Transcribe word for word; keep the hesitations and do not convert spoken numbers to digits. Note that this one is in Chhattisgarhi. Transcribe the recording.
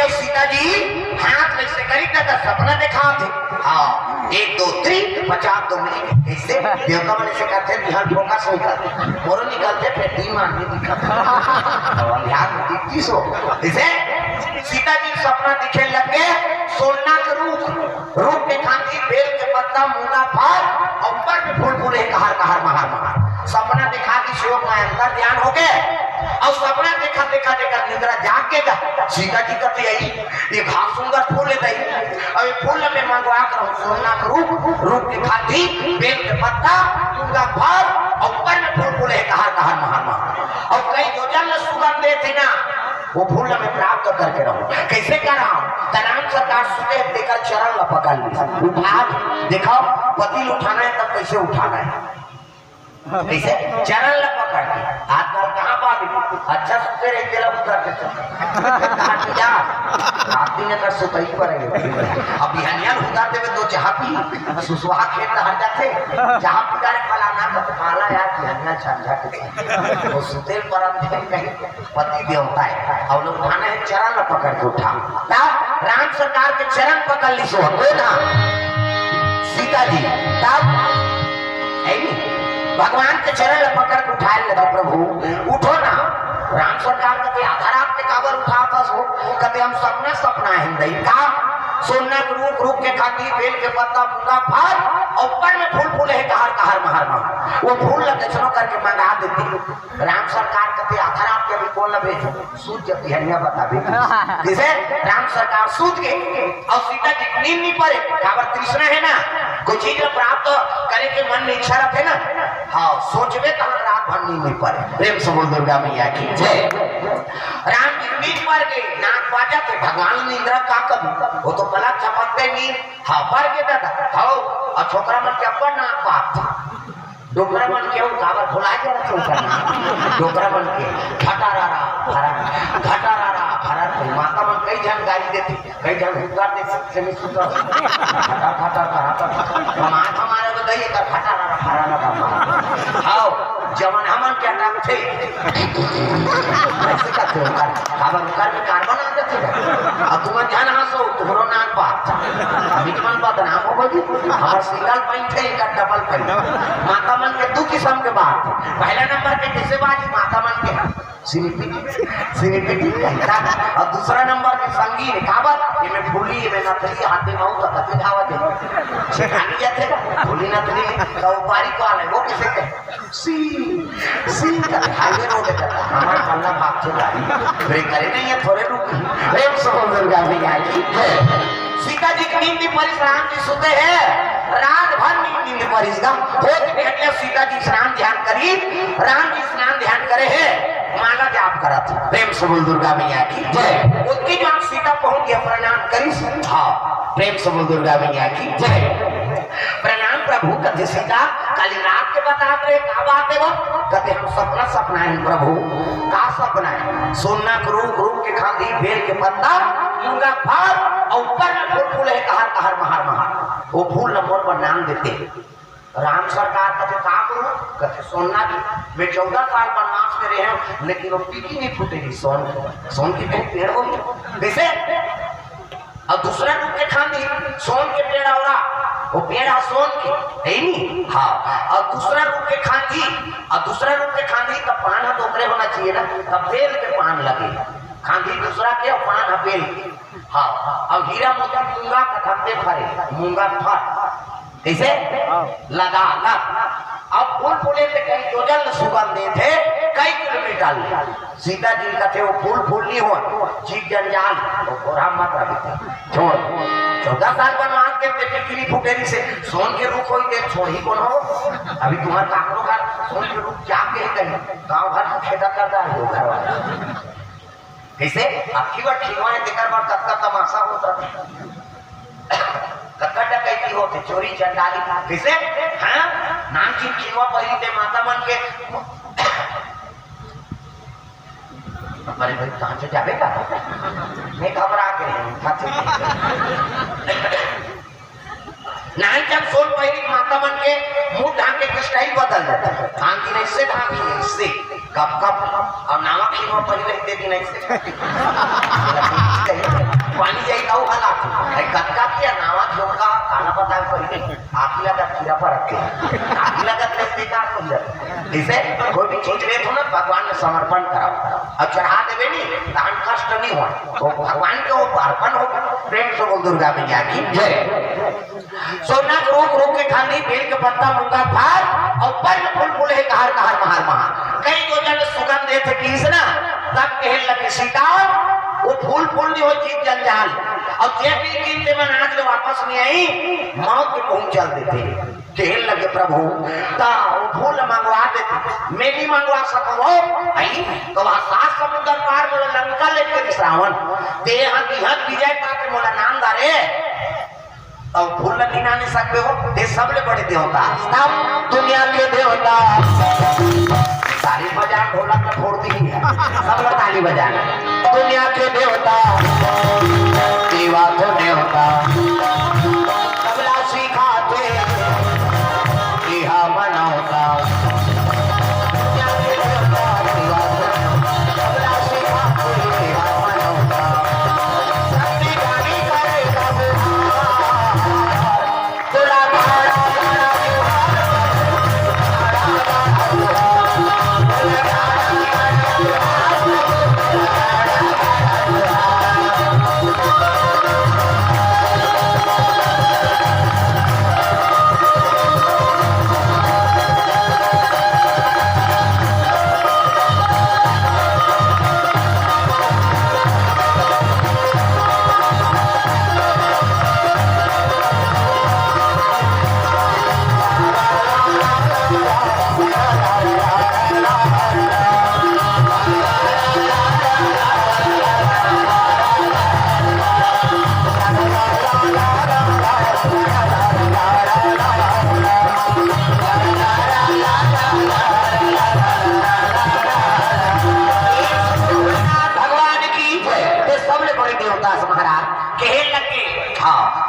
अउ सीता जी हाथ में से करी त सपना देखात हे। हाँ, एक दो तीन, पचास दो मिनट। कइसे? देवता मन अइसे करथे, बिहान फोकस निकलथे, मोरो निकलथे, फेर तीन मान नहीं दिखत। तो ध्यान दीदी सो। कइसे? सीता जी सपना दिखे लगे, सोना के रूख, रूख के खांधी बेल के पत्ता, मूंगा फर, अउ ऊपर में फूल फूले, कहर कहर, महार महार। सपना देखा कि शिव में अंतर ध्यान हो गए, अउ सपना देखा देखा देखा निंद्रा जाग के गा। सीता जी कथे, "आई, ये घास सुंदर फूल हे दई, अउ ये फूल में मंगवा कर सोना के रूख, रूख के खांधी बेल के पत्ता, मूंगा फर, अउ ऊपर में फूल फूले, कहर कहर, महार महार।" अउ कई जो जन सुगंध देथे ना, वो फूल में प्राप्त करके रहूं। कइसे करांव? त राम सरकार सुते तेकर चरण ल पकड़ ली। उठा, देखो, पति ल उठाना हे तब कइसे उठाना हे? कइसे? चरण ल पकड़ के। आजकल कहाँ पाबे? अच्छा सुते रही, तेला उतर के चल। कहाँ जा? रात दिन एकर सुतई पर है। अब बिहनिया ल उतर देवे तो चाह पी, सुसुहा खेत हर जाथे। चाह पी डारे फलाना, तो माला यार बिहनिया झंझट है। वो सुते पर अंधे कहीं पति देवता हे, अउ लोग माने हे चरण ल पकड़ के उठा। तब राम सरकार के चरण पकड़ ली सो, कोन ह? सीता जी। तब हे नी, भगवान के चरण ल पकड़ के उठाए लगे, "प्रभु, उठो ना।" राम सरकार कथे, "आधा रात के काबर उठात हस हो?" कथे, "हम सपना सपनाए हन दई।" "का?" "सोना के रूख, रूख के खांधी, बेल के पत्ता, मूंगा फर, अउ ऊपर में फूल फूले हे, कहर कहर, महार महार। वो फूल ल कइसनो करके मंगा देती।" राम सरकार कथे, "आधा रात के अभी कोन ल भेजहूं? सूत जा, बिहनिया बताबे।" कइसे? राम सरकार सूत गे, अउ सीता जी के नींद नइ परे, काबर तृष्णा हे ना, कोई चीज ल प्राप्त करे के मन में इच्छा रथे ना, हाँ, सोचबे त रात भर नींद नइ परे। प्रेम से बोल दुर्गा मैया की जय। राम जी के नींद पर गे, नाक बाजत हे, भगवान निंद्रा का करूं, वो तो पलक झपकते नींद, हाँ, पर गे दादा, हाँ, अउ छोकरा मन के अब्बड़ नाक बाजथे। डोकरा मन के हो, काबर भुला जाथे ओकर नाम। डोकरा मन के, फटारारा, फरा, फटारारा, फरा, माता मन कई झन गाली देथे, कई झन हुक्का दे, से में सुता। फटा, फटा, फटा, फटा। माथा मारे में दई, एकर फटारारा, फरा ना का मार। हाव, जवन हमन के अटक थे। ऐसे का थे ओकर, काबर ओकर में कार्बन आ जाथे ना। अब तुमन झन हंसो, तोहरो नाक बात। अभी तुमन बदनाम हो गई। हमर सिंगल पॉइंट हे, एकर डबल पॉइंट। माता मन के दू किसम के बात हे। पहला नंबर के कइसे बाजी माता मन के? सिनिपिटी, सिनिपिटी कहता। अउ दूसरा नंबर के संगीन, काबर? एमे फूली, एमे नथली, हाथे में हो तो कति धावा दे। सिखानी जाथे ना, फूली नथली, तो वो बारी को आले, वो किसे कहे? सी, सी का हाईवे रोड हे, हमार पल्ला भाग छो गाड़ी। ब्रेक करे नहीं हे, थोड़े रुक। प्रेम से बोल दुर्गा मैया की जय। सीता जी के नींद परिस, राम जी सुते हे, रात भर नींद, नींद परिस गा। होत बिहनिया सीता जी स्नान ध्यान करी, राम जी स्नान ध्यान करे हे, माला जाप करत हे। प्रेम से बोल दुर्गा मैया की जय। ओतकी जो सीता पहुंच गे, प्रणाम करिस। हाँ, प्रेम से बोल दुर्गा मैया की जय। प्रणाम प्रभु, कथे सीता, काली रात के बतात रहे, का बात हे वो? कथे हम सपना सपनाए हन प्रभु। का सपनाए? सोना के रूख, रूख के खांधी, बेल के पत्ता, मूंगा फर, अउ ऊपर में फूल फूले हे, कहर कहर महार महार। वो फूल ल मोर बर नान देते। राम सरकार कथे, का करूं? कथे, सोना के, मैं चौदह साल वनवास में रहे हूं, लेकिन वो पीकी नहीं फूटे रही, सोन, सोन की कहीं पेड़ होही। कइसे? अउ दूसरा रूख के खांधी, सोन के पेड़ अउ रा, वो पेड़ ह सोन के, हे नी? हाँ। अउ दूसरा रूख के खांधी, अउ दूसरा रूख के खांधी, त पान ह तो ओकरे होना चाहिए ना, त बेल के पान लगे। खांधी दूसरा के, अउ पान ह बेल के। हाँ, अउ हीरा मोती मूंगा कथकते फरे, मूंगा फर। कइसे? हाँ। लदा लग। अउ फूल फूले ते कई जोजन सुगंध देथे, कई किलोमीटर ले। सीता जी कथे, "वो फूल फूल नहीं हो, जीव जंजाल, वो कोरा मत रहे।" छोड़। चौदह साल बनवास के ते पिकनी फुटेरी से सोन के रूख होई ते छोड़ ही कौन हो? अभी तुम्हार काकरो घर सोन के रूख जाके ही कहीं गांव भर में खेदा कर रहा है वो घर वाला। कइसे? अबकी बार खिनवा हे, तेकर बर कतका तमाशा होत रथे। कतका डकैती होथे, चोरी चंडाली। कइसे? हाँ? नानचुन खिनवा पहिरी ते माता मन के। अरे भाई, कहाँ से जाबे का? मैं घबरा के हूँ, फंस गई। नानचुन सोन पहिरी माता मन के मुंह ढांके के स्टाइल बदल देथे। आन दिन ऐसे ढांकी, ऐसे, कप, कप, कप, अउ नावा खिनवा पहिरे ते दिन ऐसे। पानी जाई तऊ हला। ए, कतका पिया नावा झोंका, काला पता है कोई नहीं। आखिला का कीड़ा पर रखे। आखिला का तेल बेकार हो जाए। जैसे कोई भी चीज लेत हो ना, भगवान में समर्पण कराओ। और चढ़ा देवे नहीं, तहन कष्ट नहीं हो। वो भगवान के वो अर्पण हो। प्रेम से बोल दुर्गा मैया की जय। सोना के रूख रूख के खानी, बेल के पत्ता, मुंगा फार, और पद्म फूल फूल है कहार कहार महार महार। कई जो जन सुगंध देत हे कृष्णा, तब कहे लगे सीता, वो फूल फूल नहीं हो जीव जंजाल। और जे भी गिनते मन आज जो वापस नहीं आई, मौत के मुंह चल देते। कहे लगे प्रभु, ता वो फूल मंगवा देते, मैं नहीं मंगवा सकूं। आई तो वहां सात समुद्र पार बोला लंका लेके रावण, ते यहाँ विजय पाके बोला नाम दारे। अउ फूल ल गिना नहीं सकबे हो, ये सबले बड़े देवता। सब दुनिया के देवता। ताली बजा, ढोलक में फोड़ दी है। सब लोग ताली बजाना। दुनिया के देवता, देवा तो देवता। तबला सिखाते, इहा मनौता। दुनिया के देवता, देवा तो देवता। तबला सिखाते, इहा मनौता। भगवान की जय। ते सबले बड़े देवदास महाराज कहे लगे,